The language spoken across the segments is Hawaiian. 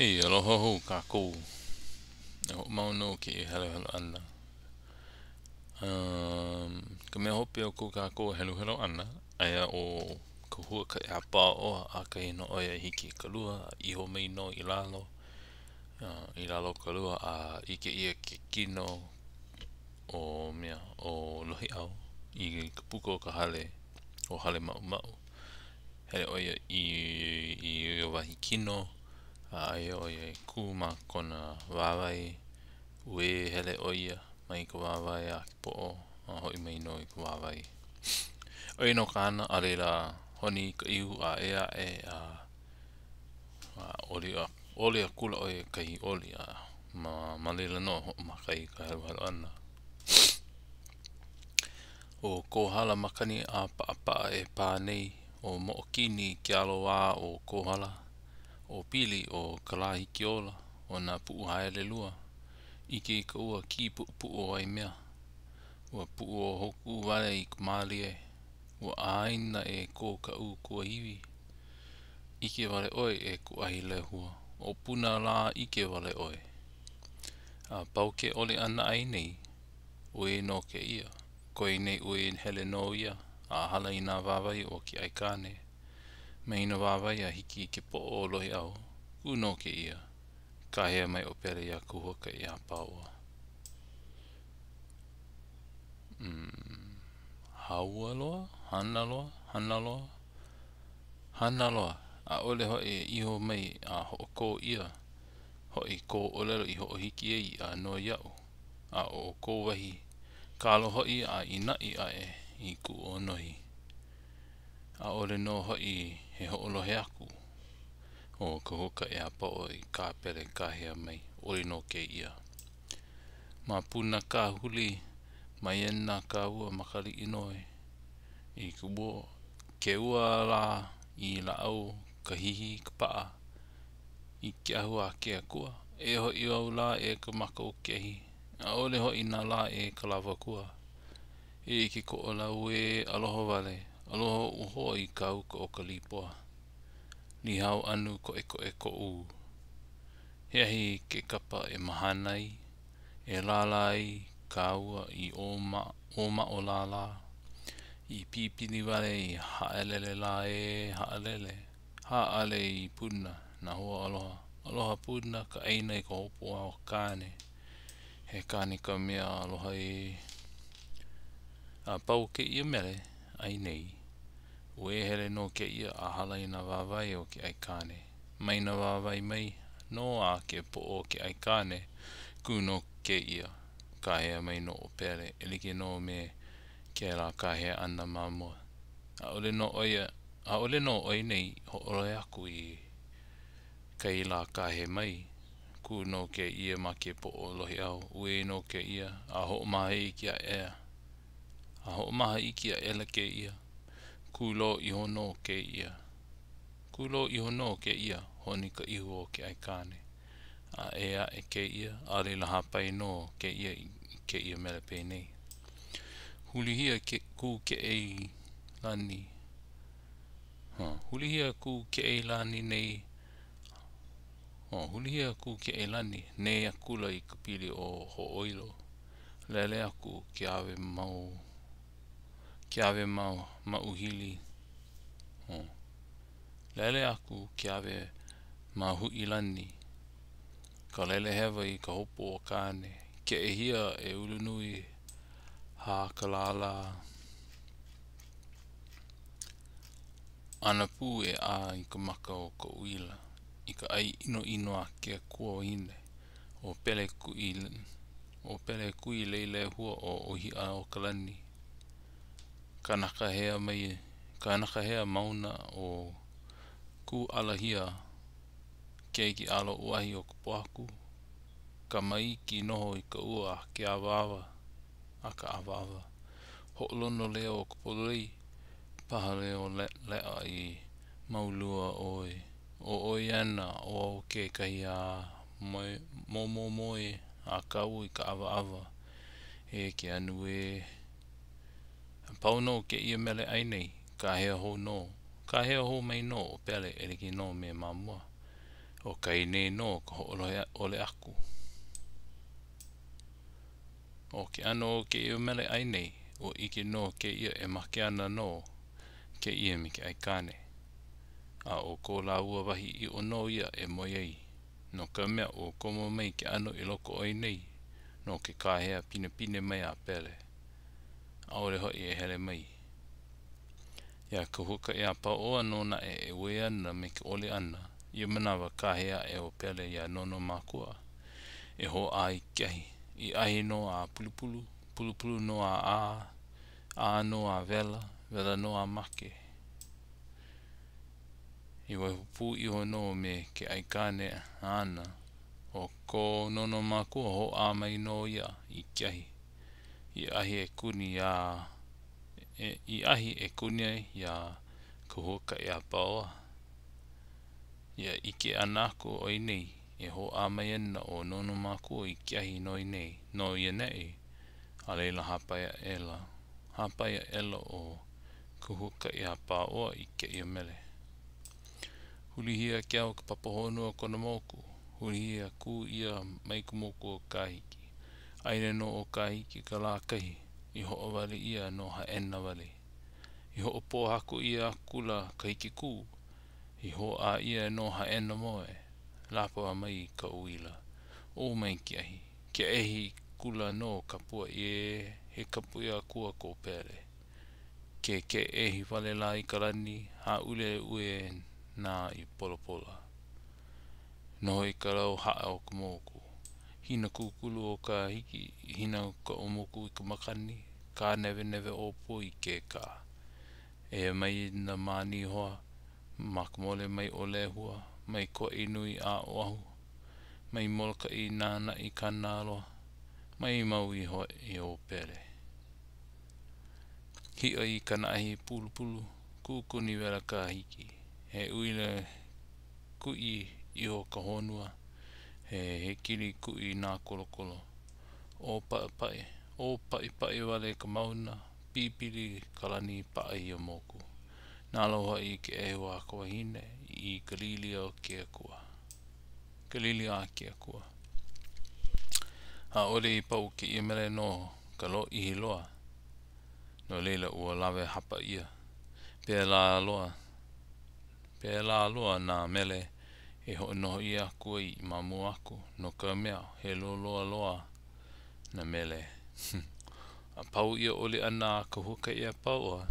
Hey, aloha hou kākou. E hoʻomau nō kēia heluhelu ʻana. Um, ka mea hope o ko kākou heluhelu ʻana, aia ʻo ka huakaʻi a Pāʻoa, ʻakahi nō ʻo ia i hiki i ka lua, a iho mai nō i lalo, uh, i lalo o ka lua, a ʻike ʻia ke kino o mea, o Lohiʻau i ka puka o ka hale, o Halemaʻumaʻu. Hele ʻo ia i, i ia wahi kino, a aia ʻo ia e kū ma kona wāwae, uē hele ʻo ia mai ka wāwae a ke poʻo, a hoʻi mai nō i ka wāwae. ʻO ia nō ka hana, a laila honi ka ihu a ea aʻe, a, a oli, oli akula ʻo ia kahi oli, a ma, ma laila nō hoʻomaka ai ka heluhelu ʻana. ʻO Kohala makani ʻĀpaʻapaʻa e pā nei, ʻo Moʻokini ke alo ʻā o Kohala, ʻo Pili, ʻo Kalāhikiola, ʻo nā puʻu haele lua. ʻIke i ka ua kīpuʻupuʻu o Waimea. Ua puʻu o Hōkūwale i ka mālie. Ua ʻāina e kō Kaʻū kuahiwi. ʻIke wale ʻoe e kuahi lehua. ʻO Puna lā ʻike wale ʻoe. A pau ke oli ʻana ai nei, uē nō kēia. Koe nei uē hele nō ia a hala i nā wāwae o ke aikāne. Mai nā wāwae a hiki i ke poʻo o Lohiʻau, kū nō kēia. Kāhea mai ʻo Pele iā Kahuakaʻi a Pāʻoa. Mm, Haualoa? Hanaloa? Hanaloa? Hanaloa! ʻAʻole hoʻi e iho mai a hoʻokō ʻia hoʻi kō ʻōlelo i hoʻohiki ai a noi iaʻu, a ʻo kou wahi kalo hoʻi a i naʻi aʻe i kuʻu ʻōnohi. ʻAʻole nō hoʻi he hoʻolohe aku ʻo Kahuakaʻiāpaoa i kā Pele kāhea mai, ʻoli nō kēia. Ma Puna kāhuli mai ana ka ua Makaliʻi noi. I ka ua, ke ua lā i lāʻau ka hihi ka paʻa i ke ahu a ke akua. E hoʻi au lā e ka maka o ke ahi, ʻaʻole hoʻi nā lā e ka lawa kua. E ke Koʻolau ē aloha wale, aloha oʻu hoa i ka uka o ka līpoa. Lihau anu koʻekoʻe koʻu. He ahi ke kapa e mahana ai, e lālā ai kāua i ʻōmaʻo lālā. I pipili wale i haʻalele lā ē haʻalele, hāʻale i Puna nā hoa aloha. Aloha Puna ka ʻāina i ka houpo o Kāne. He kāne ka mea aloha ē. A pau kēia mele ʻai nei, uē hele nō kēia a hala i nā wāwae o ke aikāne. Mai nā wāwae mai nō a ke poʻo o ke aikāne, kū nō kēia. Kāhea mai nō ʻo Pele, e like nō me kēlā kāhea ʻana ma mua. ʻAʻole nō ʻo ia, ʻaʻole nō ʻo ia nei hoʻolohe aku i kai lā kāhea mai. Kū nō kēia ma ke poʻo o Lohiʻau, uē nō kēia, a hoʻomaha iki aʻe, a hoʻomaha iki aʻela kēia. Kūlō iho nō kēia. Kūlō iho nō kēia, honi ka ihu o ke aikāne. A ea aʻe kēia, a laila hāpai nō kēia i kēia mele penei. Hulihia ke kū keʻei lani. Huh. Hulihia kū keʻei lani nei. Huh. Hulihia kū keʻei lani, nei akula i ka pili o Hoʻoilo. Lele aku ke awe mau ke awe mau maʻuhili. Huh. Lele aku ke awe mahuʻi lani. Ka lele hewa i ka houpo o Kāne. Keʻehia e Ulunui hākalālā. ʻAnapu e ʻā i ka maka o ka uila. I ka ʻai ʻinoʻino a ke akua wahine. ʻO Pele kuʻi, ʻo Pele kui lei lehua o ʻŌhiʻaokalani. Kanaka hea mai, kanaka hea mauna o Kūʻalahia, keiki ʻalo uahi o ka pōhaku, Kamaiki noho i ka ua a ke awāwa, a ka awāwa. Hoʻolono leo o ka pololei, paha leo leʻa i Maulua ʻoe. ʻO ʻoe ana, ʻo au kekahi a momomoe a kau i ka ʻawaʻawa. E ke anu ē. A pau nō kēia mele ʻai nei, kāhea hou nō. Kāhea hou mai nō ʻo Pele e like nō me ma mua. ʻO kai nei nō ka hoʻolohe ʻole aku. ʻO ke ʻano o kēia mele ʻai nei, ua ʻike nō kēia e make ana nō kēia me ke aikāne. A ʻo ko lāua wahi ʻiʻo nō ia e moe ai, no ka mea, ua komo mai ke ʻano i loko o ia nei no ke kāhea pinepine mai a Pele. ʻAʻole hoʻi e hele mai. Iā Kahuakaʻiāpāʻoa nō naʻe e uē ana me ka ʻoli ʻana, ia manawa kāhea aʻe ʻo Pele iā Nonomakua e hōʻā i ke ahi. I ahi nō a pulupulu, pulupulu nō a ʻā, ʻā nō a wela, wela nō a make. I waiho pū iho nō me ke aikāne āna, ʻo ko Nonomakua hōʻā mai nō ia i ke ahi. I ahi e kuni iā i ahi e kuni ai iā Kahuakaʻiāpāʻoa. Ia ʻike ʻana aku o ia nei, e hōʻā mai ana ʻo Nonomakua i ke ahi no nei, no ia nei, a laila hāpai aʻela, hāpai aʻela ʻo Kahuakaʻiāpāʻoa i kēia mele. Hulihia ke ao ka papa honua o kona moku, hulihia kū ʻia mai ka moku o Kahiki. ʻAina nō ʻo Kahiki i ka lā kahi i hoʻowali ʻia no Hāʻena wale. I hoʻopōhaku ʻia akula Kahiki kū, i hōʻā ʻia no Hāʻena moe, lapa mai ka uila, ʻō mai ke ahi, keʻehi kula nō kapuaʻi ē, he kapu akua ko Pele. Ke keʻehi wale lā i ka lani, hāʻule uē nā i Polapola. Noho i ka lau haʻa o ka moku. Hina kūkulu o Kahiki, hina ka moku i ka makani, kāneweneve ʻōpua i ke kā. Eia mai nā ma Nihoa, ma ka mole mai o Lehua, mai Kauaʻi nui a Oʻahu, mai Molokaʻi nānaʻi Kanaloa, mai Maui hoʻi o Pele. Hiʻa i kana ahi pulupulu, kukuni wela Kahiki, he uila kuʻi iho ka honua, he hekili kuʻi nākolokolo. ʻŌpaʻipaʻi, ʻōpaʻipaʻi wale ka mauna, pipili ka lani paʻa ia moku. Nalo hoʻi ke ʻēheu a ka wahine i ka lili o ke akua. Ka lili a ke akua. ʻAʻole i pau kēia mele no ka lōʻihi loa, no laila ua lawe hapa ʻia. Pēlā loa, pēlā loa nā mele e hoʻonoho ʻia aku ai ma mua aku, no ka mea, he loloa loa nā mele. A pau ia ʻoli ʻana a ka huakaʻi a pau a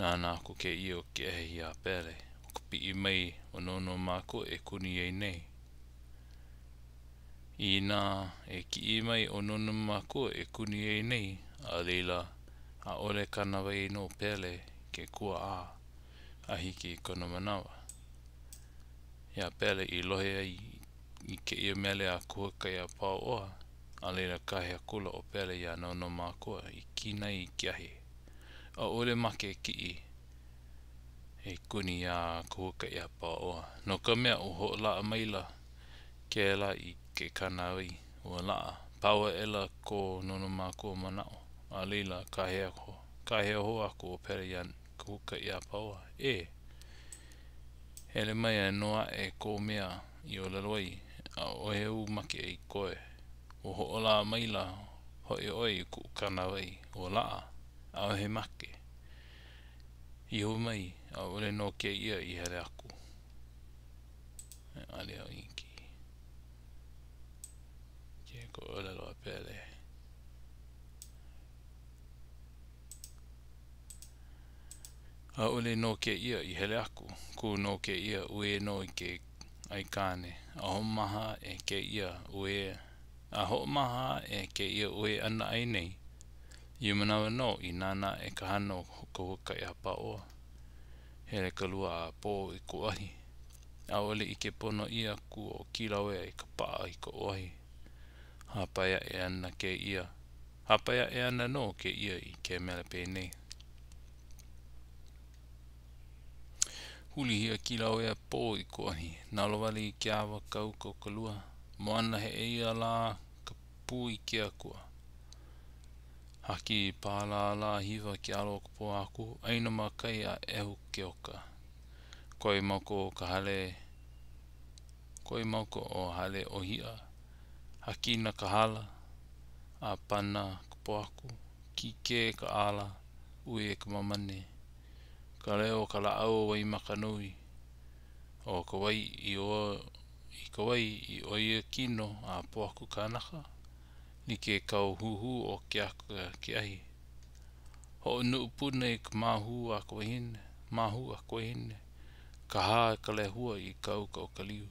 nānā aku kēia o ke ahi iā Pele, ʻo ka piʻi mai o Nonomakua e kuni ai nei. Inā e kiʻi mai ʻo Nonomakua e kuni ai nei, a laila, ʻaʻole kānāwai no Pele ke kua ʻā a hiki i kona manawa. Iā Pele i lohe ai i kēia mele a Kahuakaʻiāpāʻoa, a laila kāhea akula ʻo Pele iā Nonomakua i kinai i ke ahi. ʻAʻole make e kiʻi e kuni iā Kahuakaʻiāpāʻoa, no ka mea, ua hoʻolaʻa maila kēlā i ke kānāwai, ua laʻa, pau aʻela ko Nonomakua manaʻo, a laila, kāhea kāhea hou aku ʻo Pele iā Kahuakaʻiāpāʻoa, E! Hele mai a noaʻe kō mea i ʻōlelo ai, ʻaʻohe ou make i koe. Ua hoʻolaʻa maila hoʻi ʻoe i kuʻu kānāwai, ua laʻa, ʻaʻohe make. Iho mai, ʻaʻole nō kēia i hele aku. ʻAʻole au iki. Kēia ka ʻōlelo a Pele. ʻAʻole nō kēia i hele aku. Kū nō kēia, uē nō i ke aikāne. A hoʻomaha aʻe kēia uē, a hoʻomaha aʻe kēia uē ʻana ai nei. Ia manawa nō i nānā aʻe ka hana o Kahuakaʻiāpāʻoa. Hele ka lua a pō i ka uahi. ʻAʻole ʻike pono ʻia aku ʻo Kīlauea i ka paʻa i ka uahi. Hāpai aʻe ana kēia, hāpai aʻe ana nō kēia i ke mele penei. Hulihia Kīlauea pō i ko ahi, nalowale i ke awa ka uka o ka lua, moana heʻeia lā ka pū i ke akua. Haki pālālā hiwa ke alo o ka pōhaku, ʻaina ma kai a ʻehu ke oka. Koe ma uka o ka hale. Koe mauka o Haleʻōhiʻa, Hakina ka hala, ʻĀpana ka pōhaku, Kīkē ka ʻala, Uē ka mamane. Ka leo o ka lāʻau o Waimakanui. ʻO ka wai i i ka wai i ʻo ia kino a pōhaku kānaka, like ka huhū o ke aka ke ahi. Hoʻonuʻu puna i ka māhū a ka wahine, māhū a ka wahine, Kahā ka lehua i ka uka o Kaliu.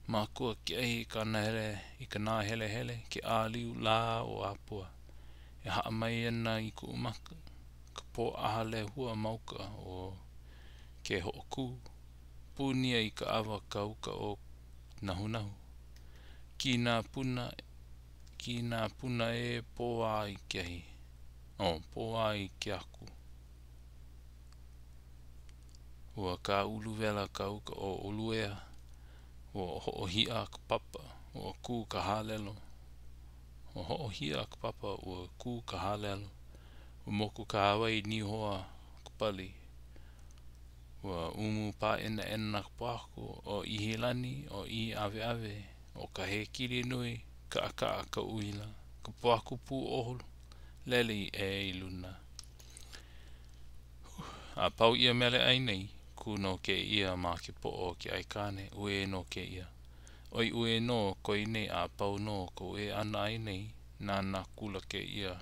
Makua ke ahi i ka nahele i ka nāhelehele ke ʻāliu lā o ʻĀpua. E haʻa mai ana i kuʻu maka ka pōʻaha lehua mauka o Kehoʻokū. Punia i ka ʻawa ka uka o Nahunahu. Kīnā puna Kīnā puna ē pōā i ke ahi. Oh, pōā i ke aku. Ua kāuluwela ka uka o ʻUluea. Ua hoʻohiʻa ka papa, ua kū ka hālelo. Ua hoʻohiʻa ka papa, ua kū ka hālelo. Ua moku kahawai Nihoa ka pali. Ua umu pāʻenaʻena ka pōhaku ʻo ʻIhilani, ʻo ʻIhiʻaweʻawe, ʻo ka hekili nui, kaʻakaʻa ka uila, ka pōhaku pūʻohu lele i ʻē i luna. A pau ia mele ʻai nei, kū nō kēia ma ke poʻo o ke aikāne, uē nō kēia. ʻOi uē nō koe nei a pau nō ka uē ʻana ai nei, nānā akula kēia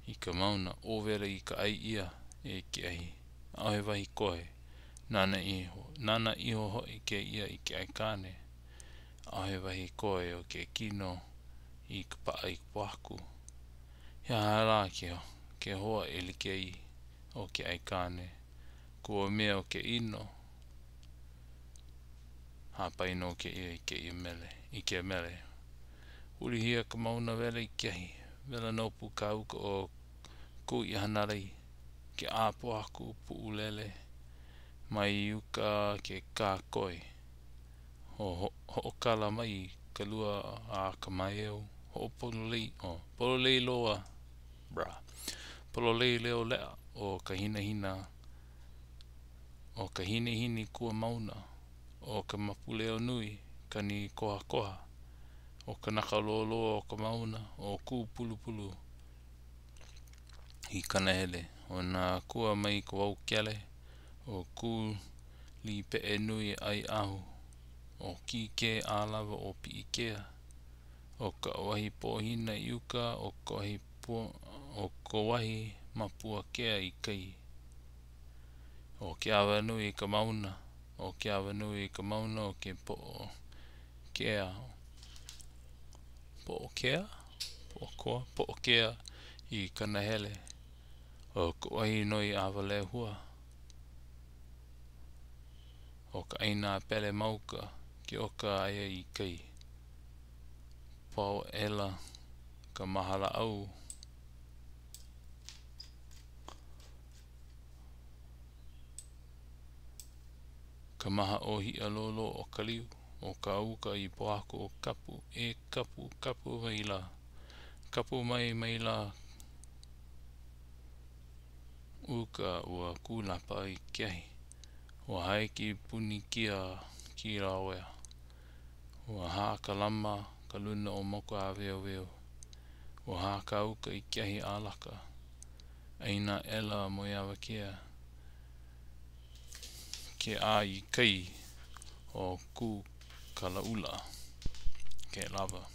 i ka mauna, ʻōwela i ka ʻai ʻia e ke ahi. ʻAʻohe wahi kohe. Nānā iho, nānā iho hoʻi kēia i ke aikāne. ʻAʻohe wahi kohe o ke kino i ka paʻa i ka pōhaku. He aha lā ke, ke hoa e like ai ʻo ke aikāne, kua mea o ke ʻino? Hāpai nō kēia i kēia mele, i ke mele. Hulihia ka mauna wela i ke ahi, wela nopu ka uka o Kūiʻahanalei, ke ʻā pōhaku Puʻulele, mai uka ke kākoe. Hoʻokala mai ka lua a ka maeo, hoʻopololei, oh, pololei loa, bruh, pololei leo leʻa o ka hinahina, o ka hinihini kua mauna, o ka mapuleo nui, kani kohakoha, o ka naka loloa o ka mauna, o Kūpulupulu i Kanahele, o nā akua mai ka waokele, o Kūlipeʻe nui ʻai ʻahu, o Kīkē ʻĀlawa o Piʻikea, o ka wahi pōhina i uka, o ka wahi o ka wahi Mapuakea i kai. ʻO ke awa nui i ka mauna, ʻo ke awa nui i ka mauna o ke poʻo kea, Poʻokea? Poʻokoa? Poʻokea i Kanahele. ʻO ka wahi noi ʻawa lehua. ʻO ka ʻāina a Pele ma uka, ke oka aia i kai. Pao aʻela ka māhalaʻau. Ka maha ʻōhiʻa lōlō o Kaliu, ʻo ka uka i pōhaku o Kapu, e kapu, kapu maila, kapu mai maila uka ua kūlapa i ke ahi. Ua hāiki punikia Kīlauea. Ua hā ka lama ka luna o Mokuāweoweo. Ua hā ka uka i ke ahi ʻālaka. ʻAina aʻela Moeawakea ke ʻā i kai o Kūkalaʻula. Ke lawa.